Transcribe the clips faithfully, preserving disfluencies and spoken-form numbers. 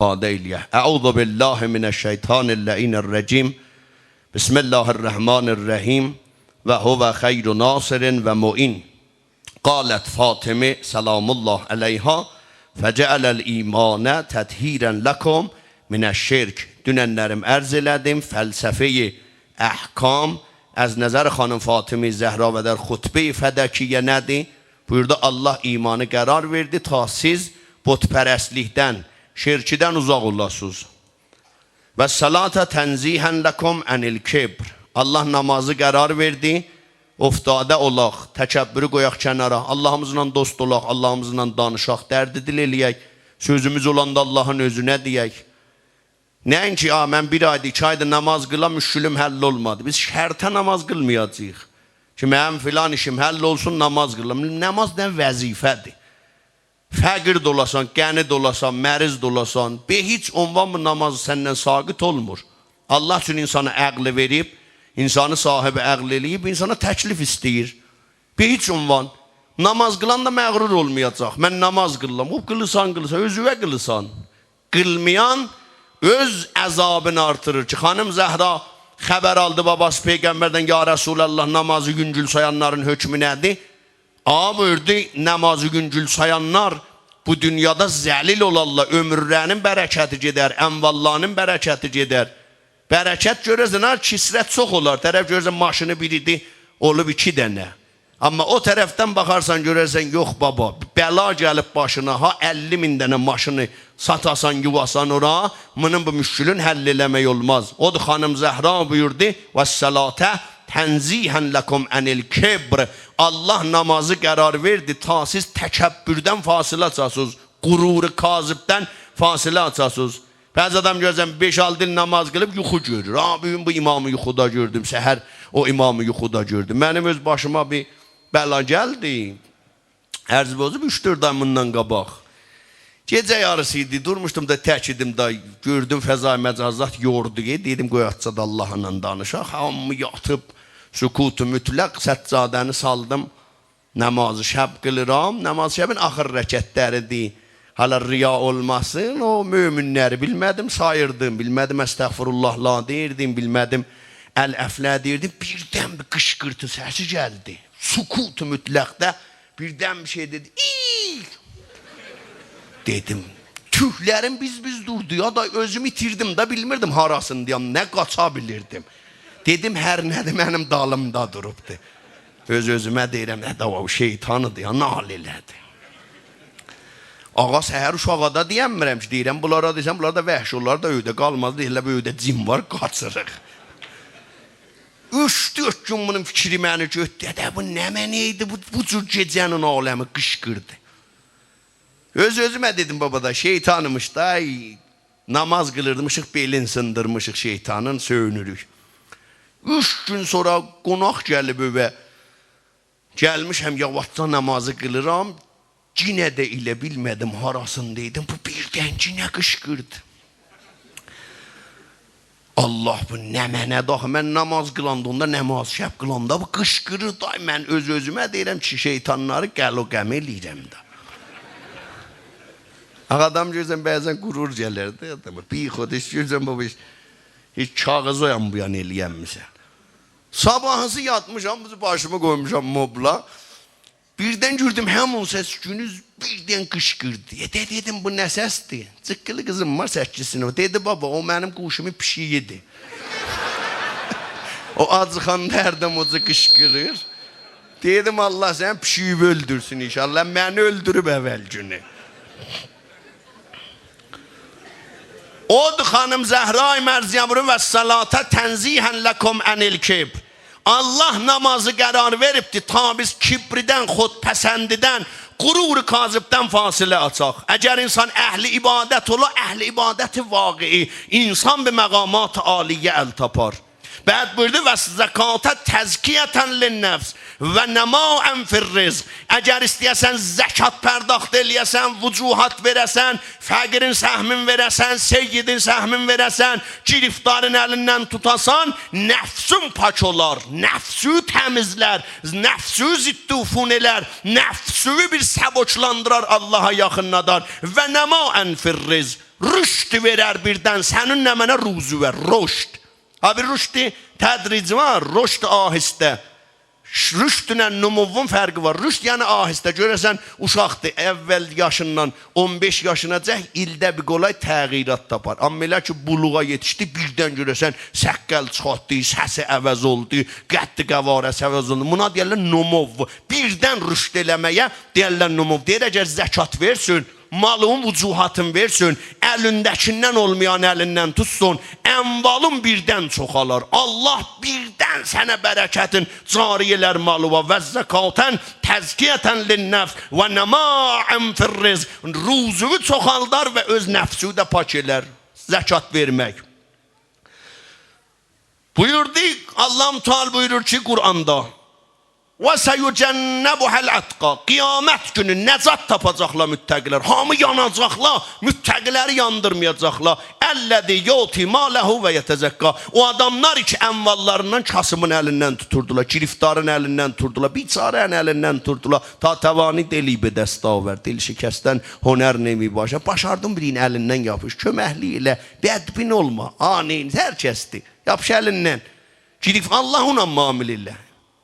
آماده ائله‌یک. اعوذ بالله من الشیطان اللعین الرجیم. بسم الله الرحمن الرحیم. و هو خیر ناصر و معین. قالت فاطمة سلام الله علیها: «فجعل الایمان تطهیرا لکم من الشرک.» دونن‌لریم عرض ائله‌دیم، فلسفه‌ی احکام از نظر خانیم فاطمه زهرا و در خطبه‌ی فدکیه نه‌دیر؟ بویوردو: الله ایمانی قرار وئردی تا سیز بت‌پرستلیکدن، شرکدن اوزاق اولاسینیز. «و الصلاة تنزیها لکم عن الکبر.» الله نمازی قرار وئردی، افتاده اولاق، تکبّرو قویاق کنارا، اللهیمیزلا دوست اولاق، اللهیمیزلا دانیشاق، درد دل ائله‌یک، سؤزوموز اولاندا اللهین اؤزونه دئیک. نه‌اینکی: «آ، من بیر آیدیر، ایکی آیدیر نماز قیلیرام، مشکلیم حل اولمادی.» بیز شرطه نماز قیلمایاجاغیق کی، «منیم فلان ایشیم حل اولسون، نماز قیلیرام.» نماز نه وظیفه‌دیر؟ فقیر ده اولاسان، غنی ده اولاسان، مریض ده اولاسان، به هئچ عنوان بو نماز سندن ساقط اولمور. الله اوچون اینسانا عقلی وئریب، اینسانی صاحب عقل ائله‌ییب، اینسانا تکلیف ایسته‌ییر. به هئچ عنوان. نماز قیلان دا مغرور اولمایاجاق: «من نماز قیلیرام.» او قیلیرسان، قیلیرسان، اؤزووه قیلیرسان. قیلمایان اؤز عذابینی آرتیریر کی، خانیم زهرا خبر آلدی باباسی پیغمبردن: «یا رسول‌الله، نمازی یونگول سایانلارین حکمو نه‌دیر؟» آقا بویوردو: «نمازی یونگول سایانلار بو دونیادا ذلیل اولارلار، عؤمورلرینین برکتی گئدر، امواللارینین برکتی گئدر.» برکت گؤررسن، ها، کثرت چوخ اولار. طرف گؤررسن ماشینی بیریدی، اولوب ایکی دنه. اما او طرفدن باخارسان، گؤررسن، یوخ بابا، بلا گلیب باشینا، ها، اللی مین دنه ماشینی ساتاسان، یوواسان اورا، بونون بو مشکلین حل ائله‌مک اولماز. اودور خانیم زهرا بویوردو: «و الصلاة تنزیها لکم عن الکبر.» الله نمازی قرار وئردی تا سیز تکبّردن فاصله آچاسینیز، غرور کاذبدن فاصله آچاسینیز. بعضی آدام گؤرورسن، بئش-آلتی ایل نماز قیلیب یوخو گؤرور. «آ، بو گون بو امامی یوخودا گؤردوم، سحر او امامی یوخودا گؤردوم.» منیم اؤز باشیما بیر بلا گلدی. عرض بوزوب اوچ-دؤرد آی بوندان قاباق. گئجه یاریسی ایدی، دورموشدوم دا، تک ایدیم دا، گؤردوم فضای مجازات یوردو. دئدیم، قوی آچسا دا اللهلا دانیشاق. هامی یاتیب، سکوت مطلق، سجاده‌نی سالدیم. نماز شب قیلیرام. نماز شبین آخیر رکعتلریدیر. حالا ریا اولماسین، او مؤمنلری بیلمه‌دیم ساییردیم، بیلمه‌دیم استغفرالله‌لار دئییردیم، بیلمه‌دیم العفو‌لر دئییردیم. بیردن بیر قیشقیرتی سسی گلدی. سکوت مطلقده بیردن بیر شئی دئدی: «ای!» دئدیم، توکلریم بیز-بیز دوردو یا، دا اؤزومو ایتیردیم ده، بیلمیردیم هاراسیندایام، نه قاچا بیلیردیم. دئدیم، هر نه‌دیر، منیم دالیمدا دوروبدو. اؤز-اؤزومه دئییرم، «ائ، داوا، او شیطانیدی یا، ناله ائله‌دی.» آقا، سحر اوشاغا دا دئینمیرم کی، دئییرم، بونلارا دئسم، بونلار دا وحشی اولار دا، ائوده قالماز، دئییرلر، بو ائوده جین وار، قاچیریق. اوچ-دؤرد گون بونون فیکری منی گؤتدو. دده، بو نمنه ایدی، بو، بو جور گئجه‌نین عالمی قیشقیردی. اؤز-اؤزومه دئدیم، بابا دا شیطانمیش دا، آی، نماز قیلیردیمیشیق، بئلین سیندیرمیشیق شیطانین، سؤیونوروک. اوچ گون سونرا قوناق گلیب ائوه. گلمیشم، یاواشجا نمازی قیلیرام. یئنه ده ائله بیلمه‌دیم هاراسیندایدیم، بو بیردن یئنه قیشقیردی. الله، بو نمنه‌دی آخی؟ من نماز قیلاندا، اوندا نماز شب قیلاندا بو قیشقیریر دا. من اؤز-اؤزومه دئییرم کی، شیطانلاری قلع و قمع ائله‌ییرم ده. آخی آدام گؤرورسن، بعضا غرور گلر ده آداما. بیخود ایش گؤرورسن، بابا، هئچ، هئچ کاغیذ او یان بو یان ائله‌ینمیسن. صاباحیسی یاتمیشام، بو باشیمی قویموشام مبلا. بیردن گؤردوم، همین سس گونوز بیردن قیشقیردی. ائ، ده دئدیم، بو نه سسدیر؟ جیققیلی قیزیم وار، سککیز سینیف. دئدی، بابا، او منیم قوشومون پیشیگیدیر. او آجیخاندا هردن او جور قیشقیریر. دئدیم، الله سنین پیشیگیوی اؤلدورسون ان‌شاءالله. منی اؤلدوروب اول گونو. اودور خانیم زهرای مرضیه بویورور: «و الصلاة تنزیها لکم عن الکبر.» الله نمازی قرار وئریبدی تا بیز کبردن، خودپسندیدن، غرور کاذبدن فاصله آچاق. اگر انسان اهل عبادت اولا، اهل عبادت واقعی، انسان به مقامات عالیه ال تاپار. بعد بویوردو: «و زکاة تزکیة للنفس و نماء فی الرزق.» اگر ایسته‌یه‌سن زکات پرداخت ائله‌یه‌سن، وجوهات وئره‌سن، فقیرین سهمین وئره‌سن، سیدین سهمین وئره‌سن، گرفتارین الیندن توتاسان، نفسون پاک اولار، نفسو تمیزلر، نفسو ضد عفون ائلر، نفسو بیر سبک‌لندیرر، آللاها یاخینلادار. «و نماء فی الرزق.» رشد وئرر بیردن سنین نمنه؟ روزووه، رشد. ها، بیر رشد تدریجی وار، رشد آهسته. رشدله نموون فرقی وار. رشد یعنی آهسته. گؤره‌سن، اوشاقدیر، اول یاشیندان اون بئش یاشیناجاق، ایلده بیر قولای تغییرات تاپار. آمما ائله کی بلوغا یئتیشدی، بیردن گؤره‌سن سققل چیخارتدی، سسی عوض اولدو، قدّ قواره‌سی عوض اولدو. بونا دئیرلر نمو. بیردن رشد ائله‌مه‌یه دئیرلر نمو. دئییر، اگر زکات وئرسین، مالین وجوهاتین وئرسین، الینده‌کیندن اولمایان الیندن توتسون، اموالین بیردن چوخالار. آللاه بیردن سنه برکتین جاری ائلر مالیوا. «و زکاة تزکیة للنفس و نماء فی الرزق.» روزووو چوخالدار و اؤز نفسووو ده پاک ائلر. زکات وئرمک. بویوردو، آللاه متعال بویورور کی قرآندا: «و سیجنبها الاتقی.» قیامت گونو نجات تاپاجاقلار متقی‌لر. هامی یاناجاقلار، متقی‌لری یاندیرمایاجاقلار. «الذی یؤتی ماله و یتزکی.» او آداملار کی امواللاریندان کاسیبین الیندن توتوردولار، گرفتارین الیندن توتوردولار، بیچاره‌نین الیندن توتوردولار. تا توانی دلی به دست آورد، دل‌شکستن هنر نمی‌باشد. باشاردین بیرینین الیندن یاپیش، کؤمکلیک ائله، بدبین اولما، عانی، هر کسدیر. یاپیش الیندن. گئدیب آللاهلا معامله ائله.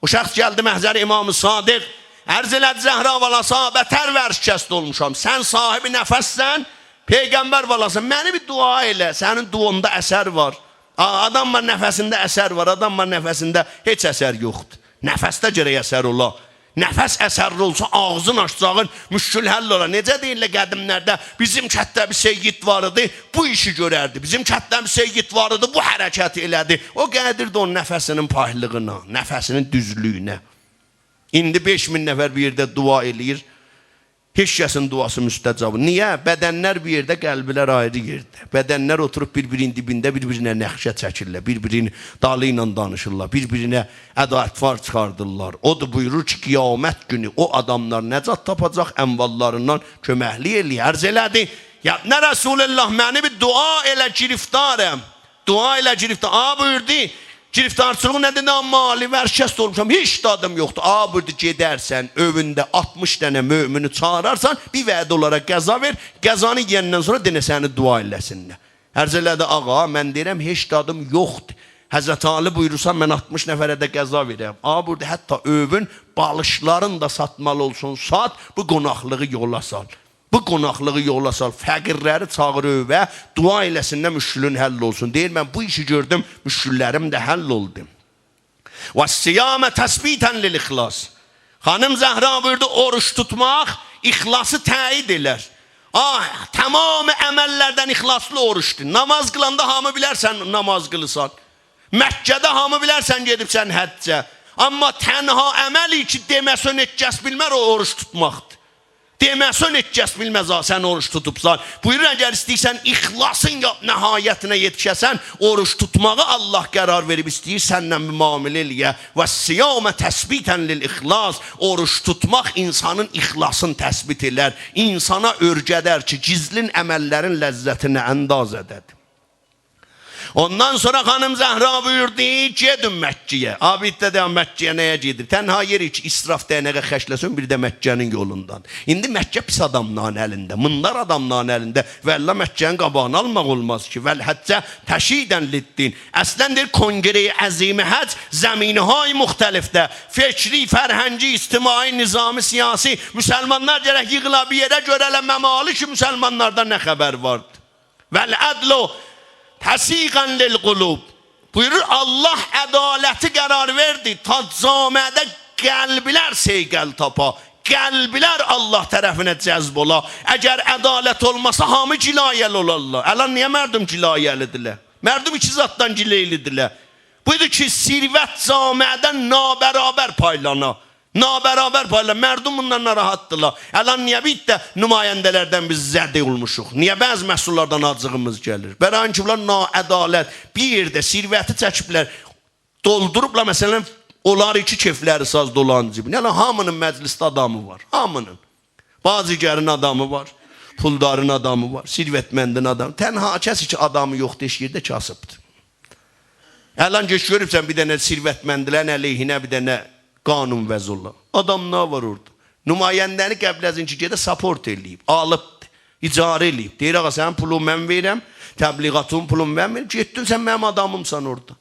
او شخص گلدی محضر امام صادق، عرض ائله‌دی: «زهرا بالاسی، بتر ورشکست اولموشام. سن صاحب نفسسن، پیغمبر بالاسیسان. منه بیر دعا ائله، سنین دعاندا اثر وار.» آ، آدام وار نفسینده اثر وار، آدام وار نفسینده هئچ اثر یوخدور. نفسده گرک اثر اولا. نفس اثرلی اولسا، آغزین آچساغین، مشکل حل اولار. نئجه دئییرلر قدیملرده، بیزیم کتده بیر سید وار ایدی، بو ایشی گؤرردی. بیزیم کتده بیر سید وار ایدی، بو حرکتی ائله‌دی. او قدردی اونون نفسینین پاکلیغینا، نفسینین دوزلویونه. ایندی بئش مین نفر بیر یئرده دعا ائله‌ییر، هئچ کسین دعاسی مستجاب. نییه؟ بدنلر بیر یئرده، قلبلر آیری یئرده. بدنلر اوتوروب بیر-بیرینین دیبینده، بیر-بیرینه نقشه چکیرلر، بیر-بیرینین دالی ایله دانیشیرلار، بیر-بیرینه ادا اطوار چیخاردیرلار. اودور، بویورور کی قیامت گونو او آداملار نجات تاپاجاق، امواللاریندان کؤمکلیک ائله‌یه. عرض ائله‌دی: «یا ابن رسول الله، منی بیر دعا ائله، گرفتارم.» دعا ائله گرفتار. آ، بویوردو، گرفتارچیلیق نه‌دیر؟ «نامالی، ورشکست اولموشام، هئچ زادیم یوخدور.» آ، بویوردو: «گئدرسن ائوینده آلتمیش دنه مؤمنی چاغیرارسان، بیر وعده اولارا غذا وئر، غذانی یئیندن سونرا دئنه سنی دعا ائله‌سینلر.» عرض ائله‌دی: «آقا، من دئییرم هئچ زادیم یوخدور.» حضرت عالی بویورورسان، من آلتمیش نفره ده غذا وئرم. آ، بویوردو: «حتی ائوین بالیشلارین دا ساتمالی اولسان، سات، بو قوناقلیغی یولا سال.» بو قوناقلیغی یولا سال، فقیرلری چاغیر ائوه، دعا ائله‌سینلر، مشکلون حل اولسون. دئییر، من بو ایشی گؤردوم، مشکللریم ده حل اولدو. «و الصیام تثبیتا للاخلاص.» خانیم زهرا بویوردو، اوروج توتماق اخلاصی تأیید ائلر. آه، تمام عمللردن اخلاصلی اوروجدور. نماز قیلاندا هامی بیلر سن نماز قیلیرسان. مکه‌ده هامی بیلر سن گئدیبسن حجه. آمما تنها عملی کی دئمه‌سن هئچ کس بیلمر، او اوروج توتماقدیر. دئمه‌سن هئچ کس بیلمز ها، سن اوروج توتوبسان. بویورور، اگر ایسته‌ییرسن اخلاصین یا نهایتینه یئتیشه‌سن، اوروج توتماغی آللاه قرار وئریب، ایسته‌ییر سنن بیر معامله ائله‌یه. «و الصیام تثبیتا للاخلاص.» اوروج توتماق اینسانین اخلاصین تثبیت ائلر، اینسانا اؤرگدر کی گیزلین عمللرین لذتی نه اندازه‌ده‌دیر. اوندان سونرا خانیم زهرا بویوردو: «گئدین مکه‌یه.» آ، بیر ده دئییر، مکه‌یه نه‌یه گئدیر؟ تنها یئری کی اسراف دئینه‌یه خرجله‌سین، بیر ده مکه‌نین یولوندان. ایندی مکه پیس آداملارین الینده، میندار آداملارین الینده. والله مکه‌نین قاباغینی آلماق اولماز کی. «و الحج تشییدا للدین.» اصلا دئییر، کنگره‌ی عظیم حج زمینه‌های مختلفده، فکری، فرهنگی، اجتماعی، نظامی، سیاسی، مسلمانلار گرک ییغیلا بیر یئره، گؤره‌لر ممالک مسلمانلاردا نه خبر واردی. «و العدل تصیغا للقلوب.» بویورور، آللاه عدالتی قرار وئردی تا جامعه‌ده قلبلر صیقل تاپا، قلبلر آللاه طرفینه جذب اولا. اگر عدالت اولماسا، هامی گلایه‌لی اولارلار. الان نییه مردم گلایه‌لی‌دیرلر؟ مردم ایکی زاددان گلایه‌لی‌دیرلر. بودور کی ثروت جامعه‌ده نابرابر پایلانا. نابرابر پایلانیر. مردم بوندان ناراحتدیرلار. الان نییه بیر ده نماینده‌لردن بیز زده اولموشوق؟ نییه بعضی مسئوللاردان آجیغیمیز گلیر؟ برای اینکه بونلار ناعدالت، بیر یئرده ثروتی چکیبلر، دولدوروبلار، مثلا، اولار کی کئفلری ساز دولانیب. یعنی هامینین مجلسده آدامی وار، هامینین. بازیگرین آدامی وار، پولدارین آدامی وار، ثروتمندین آدامی. تنها کسی کی آدامی یوخدور هئچ یئرده، کاسیبدیر. الان گئچ گؤروبسن بیر دنه ثروتمندلرین علیهینه بیر دنه قانون وضع اولا. آداملار وار اورادا. نماینده‌نی قبل از اینکه گئده ساپورت ائله‌ییب، آلیبدی، اجاره ائله‌ییب. دئییر: «آغا، سنین پولون من وئریرم، تبلیغاتین پولون من وئریرم. گئتدین، سن منیم آدامیمسان اورادا.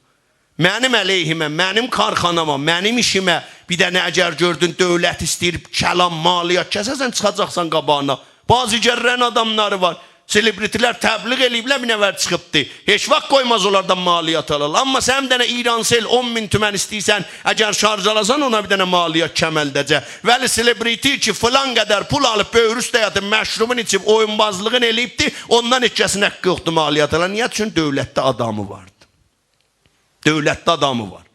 منیم علیهیمه، منیم کارخاناما، منیم ایشیمه بیر دنه اگر گؤردون دؤولت ایسته‌ییر کلان مالیات کسه، سن چیخاجاقسان قاباغینا.» بازیگرلرین آداملاری وار. سلبریتی‌لر تبلیغ ائله‌ییبلر، بیر نفر چیخیبدی. هئچ واخت قویماز اونلار دا مالیات آلالار. آمما سنین بیر دنه ایرانسل اون مین تومن ایسته‌ییرسن، اگر شارژ آلاسان، اونا بیر دنه مالیات کملده‌جک. ولی سلبریتی کی فلان قدر پول آلیب، بؤیرو اوسته یاتیب، مشروبون ایچیب، اویونبازلیغین ائله‌ییبدی، اوندان هئچ کسین حاققی یوخدور مالیات آلا. نییه؟ چون دؤولتده آدامی واردی. دؤولتده آدامی وار.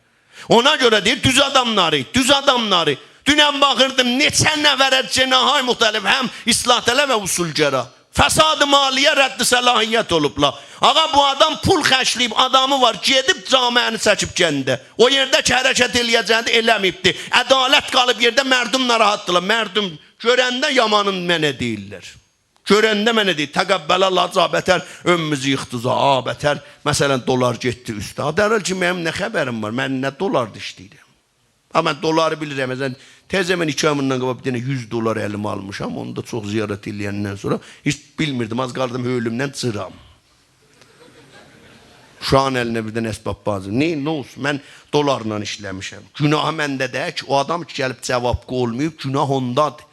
اونا گؤره دئییر، دوز آداملاری، دوز آداملاری. دونن باخیردیم، نئچه نفره جناح‌های مختلف، هم اصلاح‌طلب و اصولگرا. فساد مالیه رد صلاحیت اولوبلار. آغا، بو آدام پول خرجله‌ییب، آدامی وار، گئدیب جامعه‌نی چکیب کنده. او یئرده کی حرکت ائله‌یه‌جکدی، ائله‌مه‌ییبدی. عدالت قالیب یئرده، مردم ناراحتدیلار. مردم گؤرنده یامانین منه دئییرلر. گؤرنده منه دئییر، تقبل الله، جا بتر اؤووموزو ییخدیز ها، بتر، مثلا، دلار گئتدی اوسته. ها، در حالی کی منیم نه خبریم وار؟ من نه دلاردا ایشله‌ییرم؟ ها، من دلاری بیلیرم، مثلا، تزه من ایکی آی بوندان قاباق بیر دنه یوز دلار الیمه آلمیشام، اونو دا چوخ زیارت ائله‌یندن سونرا هئچ بیلمیردیم، آز قالیردیم هؤیلومدن جیرام. اوشاغین الینه بیر دنه اسباب‌بازی. نه، نه اولسون؟ من دلارلا ایشله‌میشم. گوناه منده دئییل کی، او آدام کی گلیب جاوابگو اولماییب، گوناه اوندادیر.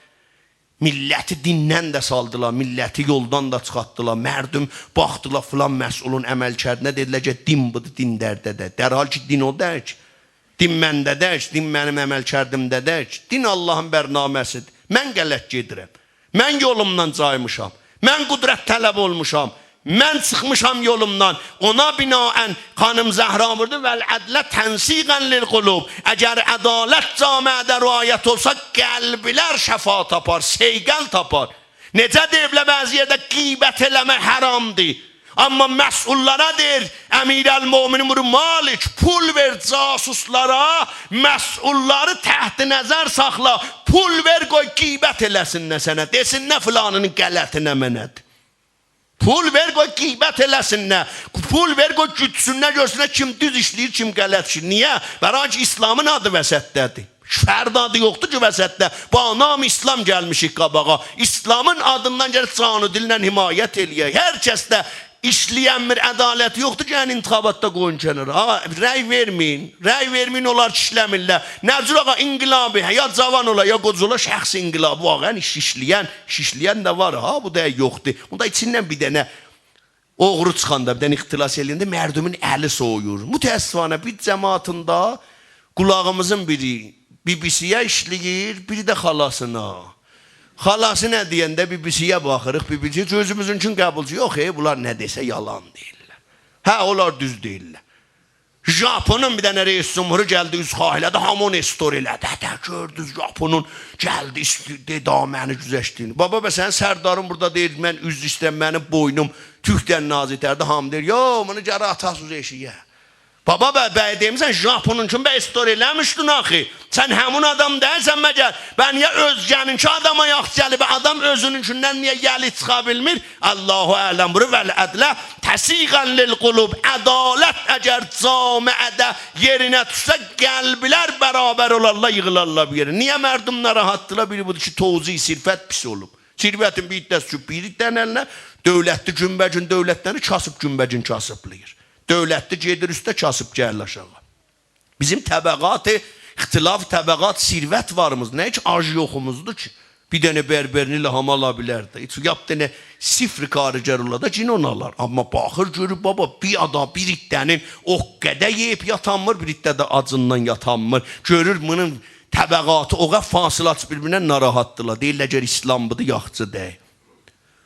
میللتی دیندن ده سالدیلار، میللتی یولدان دا چیخارتدیلار. مردم باخدیلار فلان مسئولون عملکردینه، دئدیلر کی دین بودور، دین درده‌دیر. در حالی کی دین او دئییل کی. دین منده دئییل کی، دین منیم عملکردیمده دئییل کی. دین آللاهین برنامه‌سیدیر. من غلط گئدیرم. من یولومدان جایمیشام. من قدرت‌طلب اولموشام. من چیخمیشام یولومدان. اونا بناءً خانیم زهرا بویوردو: «والعدل تنسیقاً للقلوب.» اگر عدالت جامعه‌ده رعایت اولسا، قلب‌لر شفا تاپار، صیقل تاپار. نئجه دئییبلر بعضی یئرده غیبت ائله‌مک حرامدیر. آمما مسئول‌لارا دئییر امیرالمؤمنین بویورور: «مالک، پول وئر جاسوسلارا، مسئول‌لاری تحت نظر ساخلا، پول وئر، قوی غیبت ائله‌سینلر سنه، دئسینلر فلانی‌نین غلطی نمنه‌دیر.» پول وئر، قوی غیبت ائله‌سینلر. پول وئر، قوی گودسونلر، گؤرسونلر کیم دوز ایشله‌ییر، کیم غلط ایشله‌ییر. نییه؟ برای کی اسلامین آدی وسطده‌دیر. فرد آدی یوخدور کی وسطده. با نام اسلام گلمیشیک قاباغا. اسلامین آدیندان گرک جان و دلله حمایت ائله‌یک. هر کسده ایشله‌ینمیر، عدالت یوخدور، گلین انتخاباتدا قویون کنارا. آغا، رأی وئرمه‌یین. رأی وئرمه‌یین اونلار کی ایشله‌میرلر. نه جور آغا، انقلابی، یا جاوان اولا، یا قوجا اولا، شخص انقلابی، واقعاً ایش ایشله‌ین، ایش ایشله‌ین ده وار ها، بو دا یوخدور. بوندا ایچیندن بیر دنه اوغرو چیخاندا، بیر دنه اختلاس ائله‌ینده مردمون الی سویور. متأسفانه بیر جماعتین دا قولاغیمیزین بیری بی‌بی‌سی‌یه ایشله‌ییر، بیری ده خالاسینا. خالاسی نه دئینده بی‌بی‌سی‌یه باخیریق، بی‌بی‌سی گؤزوموزونکون قبولجو. یوخ، ائ، بونلار نه دئسه یالان دئییرلر. هه، اونلار دوز دئییرلر. ژاپونون بیر دنه رئیس جمهورو گلدی، عذرخواهی ائله‌دی، هامی اونو استوری ائله‌دی. هه، ده، گؤردونوز، ژاپونون گلدی، ایستی-، دئدی: «آ، منی گذشت ائله‌یین.» بابا، به سنین سردارین بورادا دئییر: «من عذر ایسته‌ییرم، منیم بوینوم توکدن نازیک‌تردی.» هامی دئییر: «یو، بونو گرک آتاسیز ائشییه.» بابا، به، به، دئمیسن، ژاپونونکون به استوری ائله‌میشدین آخی. سن همون آدام دئییلسن مگر؟ به نییه اؤزگه‌نینکی آداما یاخشی گلیر، به آدام اؤزونونکوندن نییه یلی چیخا بیلمیر؟ الله اعلم. بویورور: «والعدل تنسیقاً للقلوب.» عدالت اگر جامعه‌ده یئرینه دوشسه، قلب‌لر برابر اولارلار، ییغیلارلار بیر یئره. نییه مردم ناراحتدیلار؟ بیری بودور کی توزیع ثروت پیس اولوب. ثروتین بیر حیصه‌سی چوخ بیر عده‌نین الینه، دؤولت ده گون‌به‌گون دؤولتلنیر، کاسیب گون‌به‌گون کاسیبلاییر. دؤولت ده گئدیر اوسته، کاسیب گلیر آشاغی. بیزیم طبقات، اختلاف طبقات ثروت واریمیز، نه کی آژ-یوخوموزدور کی. بیر دنه بربرینی ائله هامی آلا بیلر ده. هئچ یاپ دنه صفر کارگر اولا دا، یئنه اونو آلار. آمما باخیر، گؤرور، بابا، بیر آدام، بیر عده‌نین او قدر یئییب یاتانمیر، بیر عده ده آجیندان یاتانمیر. گؤرور، بونون طبقاتی او قدر فاصله آچیب بیر-بیرینه، ناراحتدیلار. دئییرلر: «اگر اسلام بودور، یاخشی دئییل.»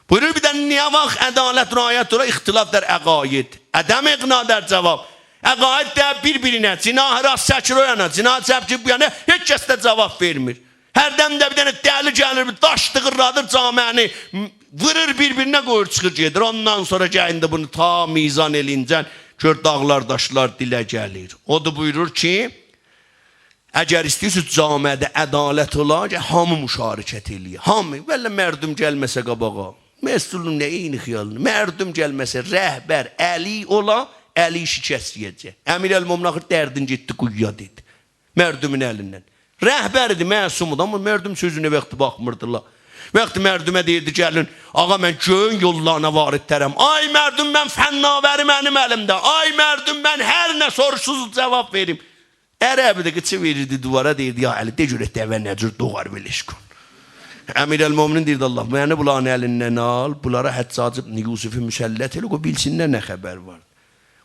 بویورور، بیر ده نییه واخت عدالت رعایت اولور؟ اختلاف در عقاید، عدم اقناع در جواب. عقاید ده بیر-بیرینه، جناح راست چکیر او یانا، جناح چپ چکیر بو یانا، هئچ کس ده جواب وئرمیر. هردن ده بیر دنه دلی گلیر، بیر داش دیغیرلادیر جامعه‌نی، م-، وورور بیر-بیرینه، قویور چیخیر گئدیر. اوندان سونرا گل ایندی بونو تا میزان ائله‌یینجن گؤر داغلار، داشلار دیله گلیر. اودور بویورور کی، اگر ایسته‌ییرسینیز جامعه‌ده عدالت اولا، گرک هامی مشارکت ائله‌یه. هامی، والله مردم گلمه‌سه قاباغا، مسئولون نه عینی خیالینی؟ مردم گلمه‌سه، رهبر علی اولا، علی شکست یئیه‌جک. امیرالمؤمنین آخیر دردین گئتدی قویویا، دئدی. مردمون الیندن. رهبر ایدی، معصوم ایدی، اما مردم سؤزونه وقتی باخمیردیلار. وقتی مردمه دئییردی: «گلین، آقا، من گؤیون یوللارینا واردترم.» «آی مردم، من فناوری منیم الیمده. آی مردم، من هر نه سوروشسوز جواب وئریم.» عربی ده قیچی وئریردی دیوارا، دئییردی: «یا علی، دئ گؤرک دوه نه جور دوغار، ولش کن.» امیرالمؤمنین دئییردی: «الله، منی بولارین الیندن آل، بولارا حجاج ابن یوسفی مسلط ائله، قوی بیلسینلر نه خبر وار.»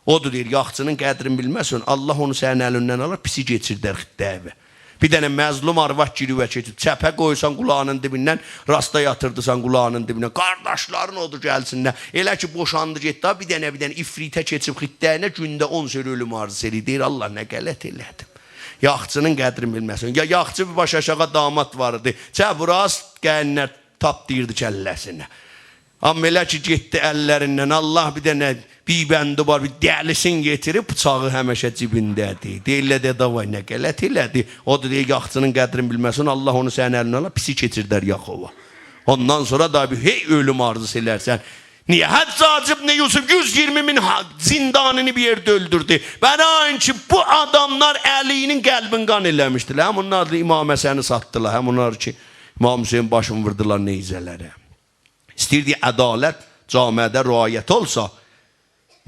اودور دئییر، یاخچی‌نین قدرینی بیلمه‌سن، الله اونو سنین الیندن آلار، پیسی کئچیردر خیرتده‌یه. بیر دنه مظلوم آرواد گیرووه کئچیب، چپه قویسان قولاغینین دیبیندن، راستا یاتیردیسان قولاغینین دیبیندن. قارداشلارین اودور گلسینلر. ائله کی بوشاندی گئتدی، بیر دنه، بیر دنه عفریته کئچیب خیرتده‌یینه گونده اون سری اؤلوم آرزوسو ائله‌ییر. دئییر: «الله، نه غلط ائله‌دیم.» یاخچی‌نین قدرینی بیلمه‌سن. یا یاخچی بیر باش آشاغی داماد وار ایدی. چپ راست، قایینلار تاپ دئییردی کله‌سینه. اما ائله کی گئتدی اللریندن، الله بیر دنه بی‌بندی وار، بیر دلی‌سین یئتیریب، بیچاغی همیشه جیبینده‌دیر. دئییرلر: «دئ داوای، نه غلط ائله‌دی؟» او دا دئییر: «یاخچی‌نین قدرینی بیلمه‌سن، الله اونو سنین الیندن آلار، پیسی کئچیردر یاخاوا. اوندان سونرا دا بیر هئی اؤلوم آرزوسو ائلرسن.» نییه؟ حجاج ابن یوسف یوز اییرمی مین ها-، زندانی‌نی بیر یئرده اؤلدوردو. برای اینکه بو آداملار علی‌نین قلبین قان ائله‌میشدیلر. هم اونلار دا امام حسنی ساتدیلار، هم اونلار کی امام حسین باشینی ووردولار نیزه‌لره. ایسته‌ییردی عدالت جامعه‌ده رعایت اولسا.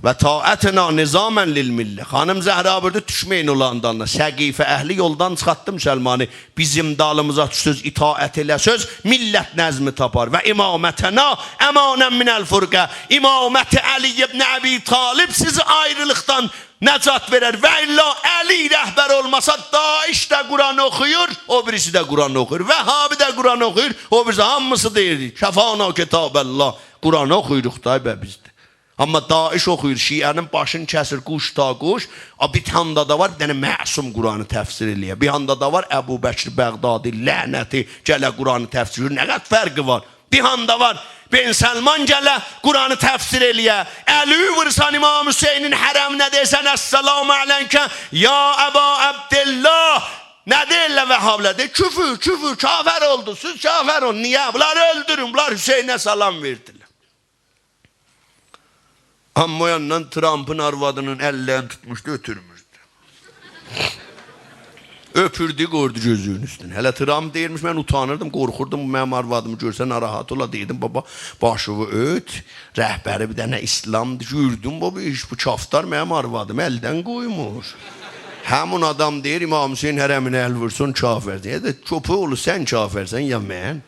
«و طاعتنا نظاماً للملة.» خانیم زهرا بویوردو: «دوشمه‌یین اولارین دالینا.» سقیفه اهلی یولدان چیخارتدی مسلمانی. بیزیم دالیمیزا دوشسوز، اطاعت ائله‌سوز، ملت نظمی تاپار. «و امامتنا اماناً من الفرقة.» امامت علی ابن ابی‌طالب سیزی آیریلیقدان نجات وئرر. و الا علی رهبر اولماسا، داعش ده قرآن اوخویور، او بیریسی ده قرآن اوخویور. وهابی ده قرآن اوخویور، او بیریسی، هامیسی دئییر: «کفانا کتاب الله.» قرآن اوخویوروق دا به بیز ده. اما داعش اوخویور، شیعه‌نین باشینی کسیر، گوش تا گوش. آ، بیر هاندا دا وار، بیر دنه معصوم قرآنی تفسیر ائله‌یه. بیر هاندا دا وار، ابوبکر بغدادی لعنتی گله قرآنی تفسیر ائله‌یه. نه قدر فرقی وار؟ بیر هاندا وار، بن سلمان گله قرآنی تفسیر ائله‌یه. الی وورسان امام حسینین حرمینه، دئسن: «السلام علیک یا ابا عبدالله.» نه دئییرلر وهابی‌لر؟ دئییر: «کفر، کفر، کافر اولدو، سیز کافر اولون.» نییه؟ بونلاری اؤلدورون، بونلار حسینه سلام وئردیلر. اما او یاندان ترامپین آروادی‌نین اللرینی توتموشدو، اؤتورموردو. اؤپوردو، قویوردو گؤزونون اوستونه. هله ترامپ دئییرمیش، من اوتانیردیم، قورخوردوم، بو منیم آروادیمی گؤرسه ناراحت اولا. دئییردیم: «بابا، باشیوی اؤرت، رهبری بیر دنه اسلامدیر.» گؤردوم، بابا، هئچ بو کفتار منیم آروادیمی الدن قویمور. همون آدام دئییر، امام حسین حرمینه ال وورسون، کافر دئییر. ده کؤپک اوغلو، سن کافرسن یا من؟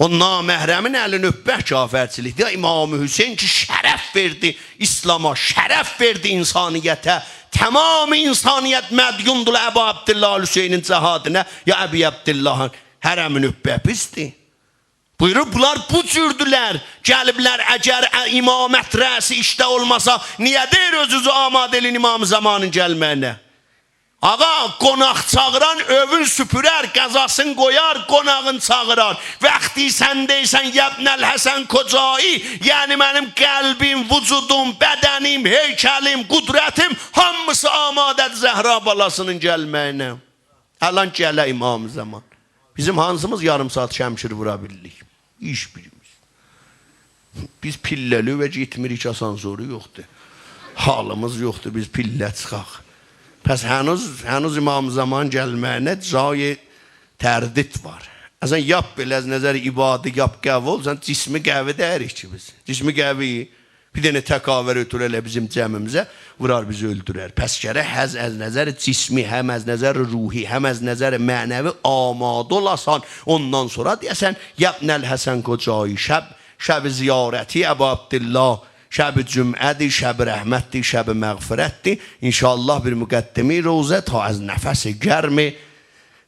او نامحرمین الینی اؤپمک کافرچیلیکدیر. امام حسین کی شرف وئردی اسلاما، شرف وئردی انسانیته. تمام انسانیت مدیوندولار ابا عبدالله حسینین جهادینا، یا ابی عبداللهین حرمینی اؤپمک پیسدیر؟ بویورور، بونلار بو جوردولر. گلیبلر، اگر ا-، امامت رأسی ایشده اولماسا، نییه دئییر اؤزونوزو آماده ائله‌یین امام زمانین گلمه‌یینه؟ آقا، قوناق چاغیران ائوین سوپورر، غذاسینی قویار، قوناغین چاغیرار. وقتی سن دئییرسن: «یابن الحسن کجایی؟» یعنی منیم قلبیم، وجودوم، بدنیم، هیکلیم، قدرتیم، هامیسی آماده‌دیر زهرا بالاسی‌نین گلمه‌یینه. الان گله امام زمان. بیزیم هانسیمیز یاریم ساعات شمشیر وورا بیللیک؟ هئچ بیریمیز. بیز پیلله‌لی ائوه گئتمیریک، آسانسورو یوخدور. حالیمیز یوخدور بیز پیلله چیخاق. پس هنوز، هنوز امام زمان گلمه‌یینه جای تردید وار. اصلاً، یاپ بئله از نظر عبادی، یاپ قوی اول، سن جسمی قوی دئییریک کی بیز. جسمی قوی، بیر دنه تکاور اؤتورر ائله بیزیم جمعیمیزه، وورار بیزی اؤلدورر. پس گرک هز-، از نظر جسمی، هم از نظر روحی، هم از نظر معنوی آماده اولاسان، اوندان سونرا دئیه‌سن: «یابن الحسن کجایی»، شب، شب زیارتی ابا عبدالله، شب جمعه‌دیر، شب رحمتدیر، شب مغفرتدیر. ان‌شاءالله بیر مقدمه‌ی روضه تا از نفس گرم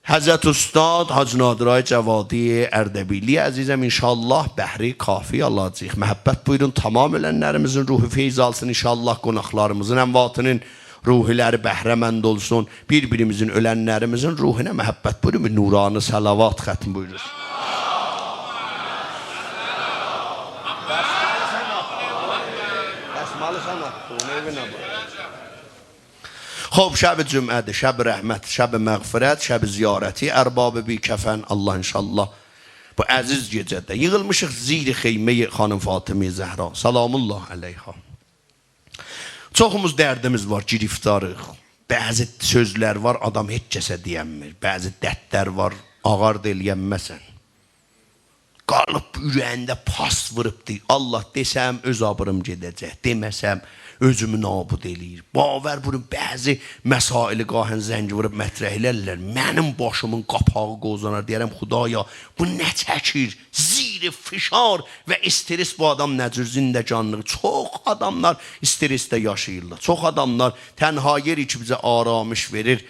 حضرت استاد حاج نادر آقای جوادی اردبیلی عزیزم، ان‌شاءالله بهره کافی آلاجاغیق. محبت بویورون، تمام اؤلنلریمیزین روحو فیض آلسین ان‌شاءالله، قوناقلاریمیزین امواتی‌نین روحلری بهره‌مند اولسون. بیر-بیریمیزین، اؤلنلریمیزین روحونا محبت بویورون، بیر نورانی صلوات ختم بویورون. آلیسان آتدی اونو ائوینه باخ. خوب، شب جمعه‌دیر، شب رحمت، شب مغفرت، شب زیارتی ارباب بی‌کفن. الله ان‌شاءالله بو عزیز گئجه‌ده ییغیلمیشیق زیر خیمه‌ی خانیم فاطمه زهرا، سلام الله علیها. چوخوموز دردیمیز وار، گرفتاریق. بعضی سؤزلر وار، آدام هئچ کسه دئینمیر. بعضی دردلر وار، آغارد ائلیه‌نمه‌سن. قالیب اوره‌یینده پاس ووروبدور. الله، دئسم، اؤز آبریم گئده‌جک، دئمه‌سم، اؤزومو نابود ائله‌ییر. باور بویورون، بعضی مسائلی گاهاً زنگ ووروب مطرح ائلرلر. منیم باشیمین قاپاغی قووزانار، دئیه‌رم: «خدایا، بو نه چکیر؟» زیر فشار و استرس بو آدام نه جور زندگانلیغی. چوخ آداملار استرسده یاشاییرلار. چوخ آداملار، تنها یئری کی بیزه آرامش وئریر،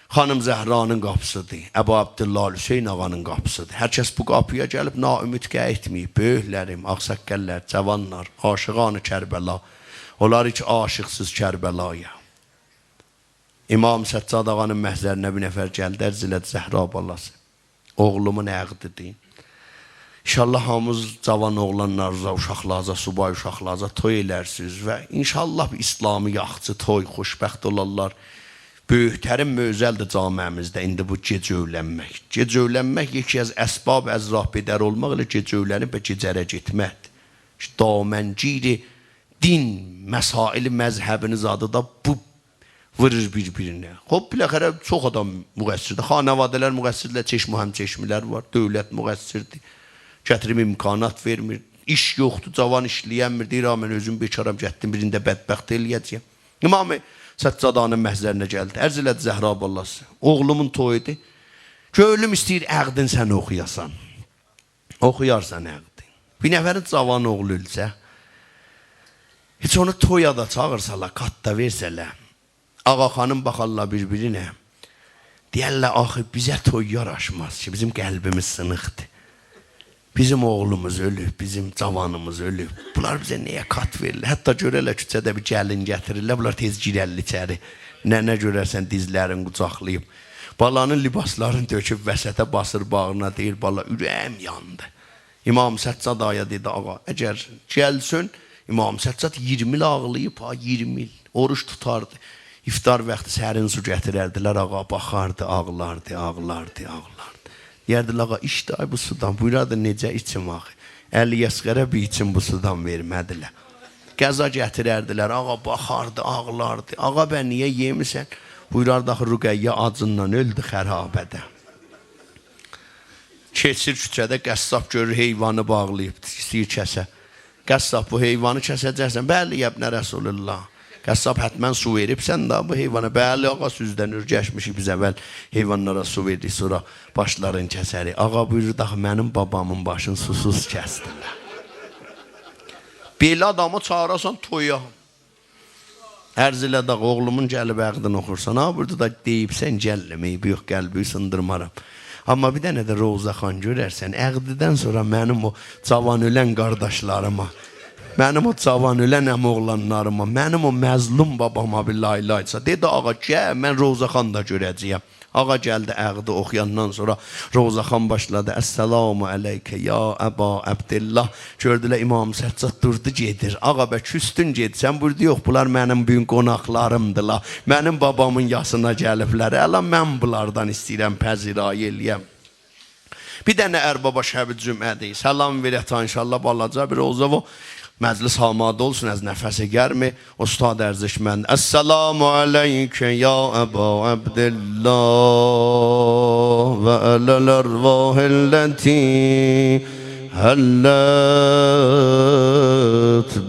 خانیم زهرانین قاپیسیدیر، اباعبدالله حسین آقانین قاپیسیدیر. هر کس بو قاپییا گلیب ناامید قاییتماییب. بؤیوکلریم، آغ‌ساققاللار، جاوانلار، عاشقان کربلا، اونلار کی عاشقسیز کربلایا. امام سجاد آقانین محضرینه بیر نفر گلدی، عرض ائله‌دی: «زهرا بالاسی، اوغلومون عقدیدیر. ان‌شاءالله هامینیز جاوان اوغلانلارینیزا، اوشاقلارینیزا، سوبای اوشاقلارینیزا توی ائلرسینیز و ان‌شاءالله بیر اسلامی یاخچی توی، خوشبخت اولارلار.» بؤیوکترین معضلدیر جامعه‌میزده ایندی بو گئج اؤیلنمک. گئج اؤیلنمک یکی از اسباب از راه بدر اولماق ائله گئج اؤیلنیب و گئج اره گئتمکدیر. کی دامنگیر دین، مسائل مذهبی‌نین زادی دا بو وورور بیر-بیرینه. خوب، بالاخره چوخ آدام مقصردیر. خانواده‌لر مقصردیرلر، چشم و هم‌چشمی‌لر وار، دؤولت مقصردیر. گتیریب امکانات وئرمیر. ایش یوخدور، جاوان ایشله‌ینمیر. دئییر: «آ، من اؤزوم بیکارام، گتدیم بیرینده بدبخت ائله‌یه‌جه‌یم.» امام سجاد آقانین محضرینه گلدی. عرض ائله‌دی: «زهرا بالاسی، اوغلومون تویودور. کؤنلوم ایسته‌ییر عقدین سن اوخویاسان. اوخویارسان عقدی. بیر نفرین جاوان اوغلو اؤلسه، هئچ اونو تویا دا چاغیرسالار، کارت دا وئرسه‌لر، آقا خانیم باخارلار بیر-بیرینه، دئیرلر: آخی بیزه توی یاراشماز کی، بیزیم قلبیمیز سینیقدیر. بیزیم اوغلوموز اؤلوب، بیزیم جاوانیمیز اؤلوب. بونلار بیزه نییه کارت وئریرلر؟» حتی گؤررلر کوچه‌ده بیر گلین گتیریرلر، بونلار تئز گیررلر ایچری. ننه گؤررسن دیزلرین قوجاقلاییب، بالانین لباسلارینی تؤکوب وسطه، باسیر باغرینا، دئییر: «بالا، اوره‌ییم یاندی.» امام سجاد آقایا دئدی: «آقا، اگر گلسن»، امام سجاد اییرمی ایل آغلاییب ها، اییرمی ایل. اوروج توتاردی. افطار واختی سرین سو گتیرردیلر، آقا باخاردی، آغلاردی، آغلاردی، آغلاردی. دئیردیلر: «آقا، ایچ دای بو سودان.» بویوراردی: «نئجه ایچیم آخی؟ علی اصغره بیر ایچیم بو سودان وئرمه‌دیلر.» غذا گتیرردیلر، آقا باخاردی، آغلاردی. «آقا، به نییه یئمیرسن؟» بویوراردی: «آخی رقیه آجیندان اؤلدو خرابه‌ده.» کئچیر کوچه‌ده، قصاب گؤرور حیوانی باغلاییب، ایسته‌ییر کسه. «قصاب، بو حیوانی کسه‌جکسن؟» «بلی، یابن رسول‌الله.» «قصاب، حتماً سو وئریبسن دا بو حیوانا؟» «بلی، آقا، سیزدن اؤرگشمیشیک، بیز اول حیوانلارا سو وئریریک، سونرا باشلارین کسریک.» آقا بویوردو: «آخی منیم بابامین باشینی سوسوز کسدیلر.» بئله آدامی چاغیراسان تویا. عرض ائله‌دی: «آقا، اوغلومون گلیب عقدینی اوخورسان؟» «ها، بورادا دا دئییبسن، گلدیم، عیبی یوخ، قلبی سیندیرمارام. آمما بیر دنه ده روضه‌خوان گؤررسن، عقدیدن سونرا منیم او جاوان اؤلن قارداشلاریما، منیم او جاوان اؤلن عمی‌اوغلانلاریما، منیم او مظلوم باباما بیر لای‌لای‌چا.» دئدی: «آقا، گل، من روضه‌خوان دا گؤره‌جه‌یم.» آقا گلدی، عقدی اوخویاندان سونرا روضه‌خوان باشلادی: «السلام علیک یا ابا عبدالله.» گؤردولر امام سجاد دوردو گئدیر. «آقا، به کوسدون گئدیرسن؟» بویوردو: «یوخ، بونلار منیم بو گون قوناقلاریمدیلار. منیم بابامین یاسینا گلیبلر. الان من بونلاردان ایسته‌ییرم پذیرایی ائله‌یم.» بیر دنه اربابا، شب جمعه‌دیر، سلام وئرک تا ان‌شاءالله بالاجا بیر روضه و مجلس آماده اولسون، از نفس گرم استاد ارزشمند. السلام علیک یا ابا عبدالله و علی الارواح التی حلت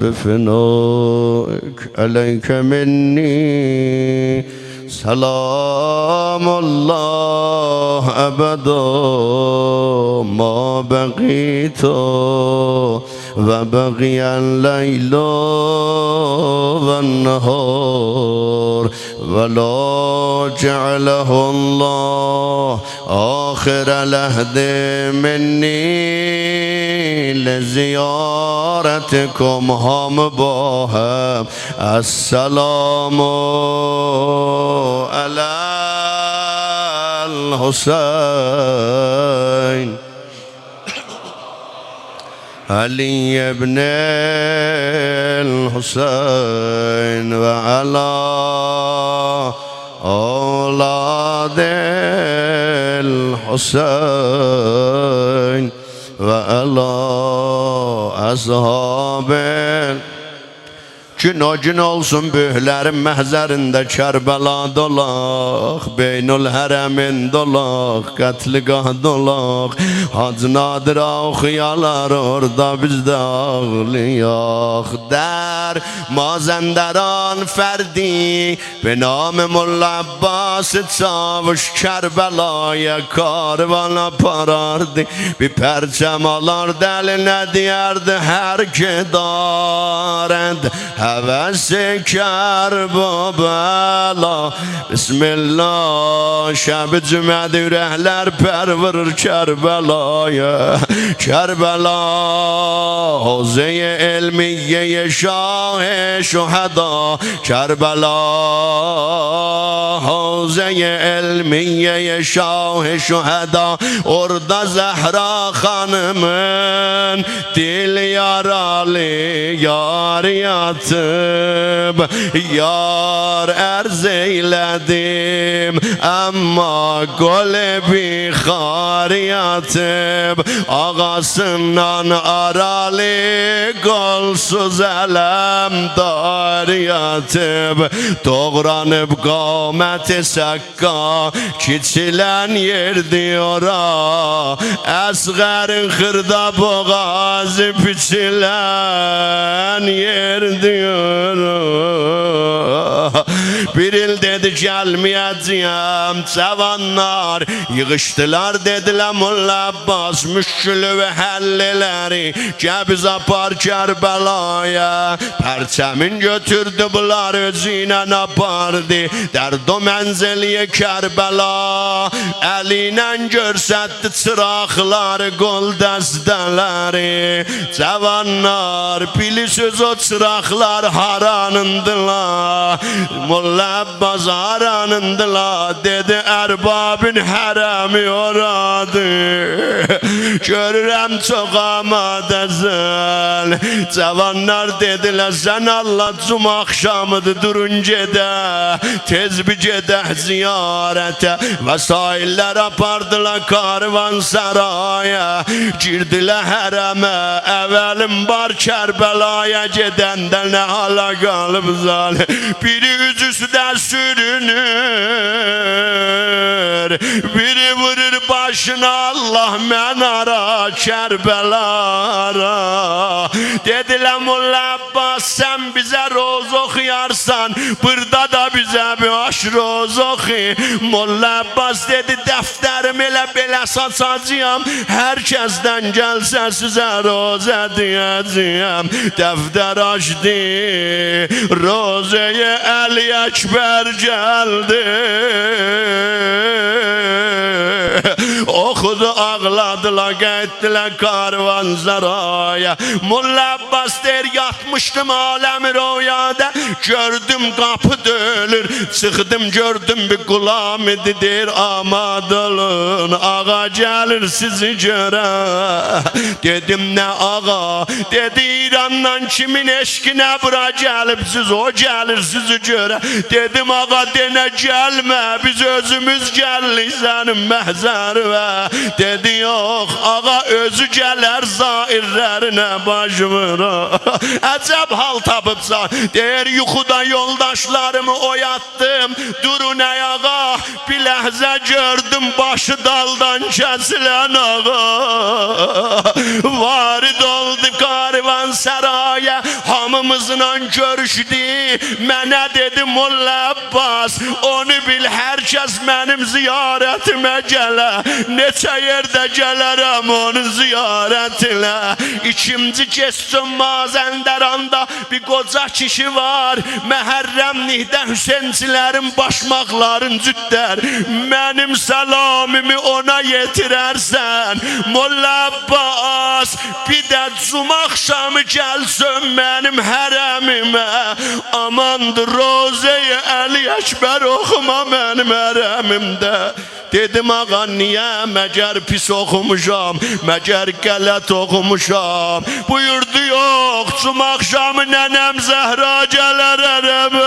بفنائک. علیک منی سلام الله ابدا ما بقیت و بقی اللیل و النهار، و لا جعله الله آخر العهد منی لزیارتکم. همه با هم: السلام علی الحسین علی ابن الحسین و علی اولاد الحسین و علی اصحاب. گون او گون اولسون، بؤیوکلرین محضرینده کربلادا اولاق، بین‌الحرمینده اولاق، قتلگاهدا اولاق. حاجی نادر اوخویالار، اورادا بیز ده آغلایاق. در مازندران فردی به نام ملا عباس چاووش کربلایا کاروان آپاراردی. بیر پرچم آلاردی الینه، دئیردی: «هر که دارد هوس کربلا، بسم الله.» شب جمعه‌دی، اورکلر پر وورور کربلایا. کربلا، حوزهٔ علمیهٔ شاه شهدا، کربلا، حوزهٔ علمیهٔ شاه شهدا، اورادا زهرا خانیمین دیل یارالی یاری یاتیب. یار عرض ائیله‌دیم، اما گل بی‌خاری یاتیب. آغاسیندان آرالی، گلسوز علمداری یاتیب. دوغرانیب قامت سقا، کیچیلن یئردی اورا، اصغرین خیردا بوغازی پیچیلن یئردی اورا. بیر ایل دئدی: «گلمه‌یه‌جه‌یم.» جوانلار ییغیشدیلار، دئدیلر: «ملا عباس، مشکلووو حل ائله‌ریک. گل بیزی آپار کربلایا.» پرچمین گؤتوردو، بونلاری اؤزو ایله آپاردی. در دو منزلی کربلا، الی ایله گؤرستدی چیراقلاری، گلدسته‌لری. جوانلار، بیلیرسیز او چیراقلار هارانیندیلار؟ ملا عباس، هارانیندیلار؟ دئدی: «اربابین حرمی اورادیر. گؤرورم چوخ آماده‌سن.» جوانلار دئدیلر: «سن الله، جمعه آخشامیدیر، دورون گئدک، تئز بیر گئدک زیارته.» وسایل‌لر آپاردیلار کاروانسرایا، گیردیلر حرمه. اولین بار کربلایا گئدنده نه حالا قالیبسان؟ بیری اوز اوسته سورونور، بیری وورور باشینا: «الله، منی هارا، کربلا هارا؟» دئدیلر: «ملا عباس، سن بیزه روضه اوخویارسان، بوردا دا بیزه بیر آش روضه اوخو.» ملا عباس دئدی: «دفتریمی ائله بئله ساچاجاغام، هر کسدن گلسه سیزه روضه دئیه‌جه‌یم.» دفتر آچدی، روضهٔ علی اکبر گلدی. اوخودو، آغلادیلار، گئتدیلر کاروانسرایا. ملا عباس دئییر: «یاتمیشدیم عالم رؤیادا، گؤردوم قاپی دؤیولور. چیخدیم، گؤردوم بیر غلام ایدی، دئییر: آماده اولون، آقا گلیر سیزی گؤره.» دئدیم: «نه آقا؟» دئدی: «ایراندان کیمین عشقینه بورا گلیبسیز، او گلیر سیزی گؤره.» دئدیم: «آقا، دئنه گلمه، بیز اؤزوموز گلیریک سنین محضرووه.» دئدی: «یوخ، آقا اؤزو گلر، زائرلرینه باش وورار.» عجب حال تاپیبسان. دئییر: «یوخودا یولداشلاریمی اویاتدیم، دورون آیاغا، بیر لحظه گؤردوم باشی دالدان کسیلن آقا وارد اولدو کاروانسرایا، هامیمیزلا گؤروشدو. منه دئدی: ملا عباس، اونو بیل، هر کس منیم زیارتیمه گله، نئچه یئرده گلرم اونون زیارتینه. ایکینجی گئجه مازندراندا بیر قوجا کیشی وار، محرم‌لیکده حسینچیلرین باشماقلارین جوتلر. منیم سلامیمی اونا یئتیررسن.» ملا عباس بیر ده جمعه آخشامی گلسین منیم حرمیمه، آماندی روضه‌ی علی اکبر اوخوما منیم حرمیمده. دئدیم: «آقا، نییه؟ مگر پیس اوخوموشام؟ مگر غلط اوخوموشام؟» بویوردو: «یوخ، جمعه آخشامی ننه‌م زهرا گلر حرمه.»